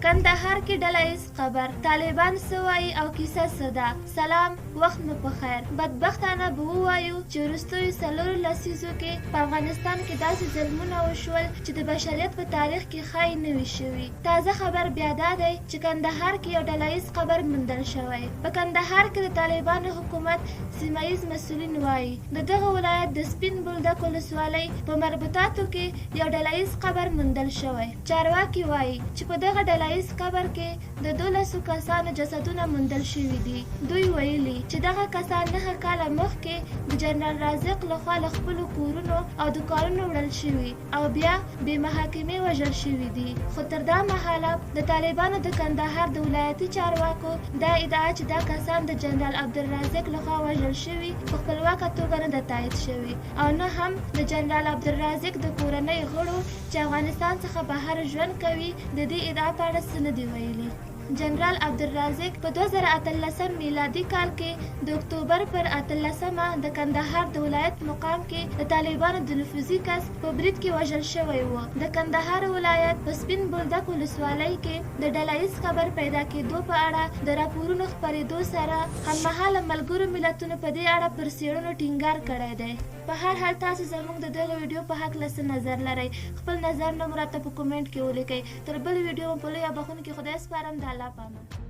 کندهار کې ډله ییز قبر، طالبان څه وايي او کیسه څه ده؟ سلام وخت مو په خیر. بدبختانه به ووایو چې وروستیو څلورو لسیزو کې په افغانستان کې داسې ظلمونه وشول چې د بشریت په تاریخ کې ښايي نه وي شوي. تازه خبر بیا دا دی چې کندهار کې یو ډله ییز قبر موندل شوی. په کندهار کې د طالبانو حکومت سیمه ییز مسؤلین وايي، د دغه ولایت د سپین بولدک ولسوالۍ په مربوطاتو کې یو ډله ییز قبر موندل شوی. چارواکي وايي چې په دغه ډله ییز قبر کې د دولسو کسانو جسدونه موندل شوي دي. دوی ویلي چې دغه کسان نهه کاله مخکې د جنرال رازق له خوا له خپلو کورونو او دوکانونو وړل شوي او بیا بې محاکمې وژل شوي دي. خو تر دا مهاله د طالبانو د کندهار د ولایتي چارواکو دا ادعا چې دا کسان د جنرال عبدالرازق له خوا وژل شوي، په خپلواکه توګه نه ده تایید شوې او نه هم د جنرال عبدالرازق د کورنۍ غړو چې افغانستان څخه بهر ژوند کوي، د دې ادعا په اړه څه نه دي ویلي. جنرال عبدالرازق په 2018 میلادي کال کې د اکتوبر پر اتلسمه د کندهار د ولایت مقام کې د طالبانو د نفوذي کس په برید کې وژل شوی و. د کندهار ولایت په سپین بولدک ولسوالۍ کې د ډله ییز قبر پیدا کېدو په اړه د راپورونو خپرېدو سره هممهاله ملګرو ملتونو په دې اړه پر څېړنو ټینګار کړی دی. په هر حال تاسو زموږ د دغه ویډیو په هکله څه نظر لرئ؟ خپل نظر نو مو راته په کومنټ کې ولیکئ. تر بلې ویډیو مو په لوی او بخښونکي خدای سپارم. د الله په امان.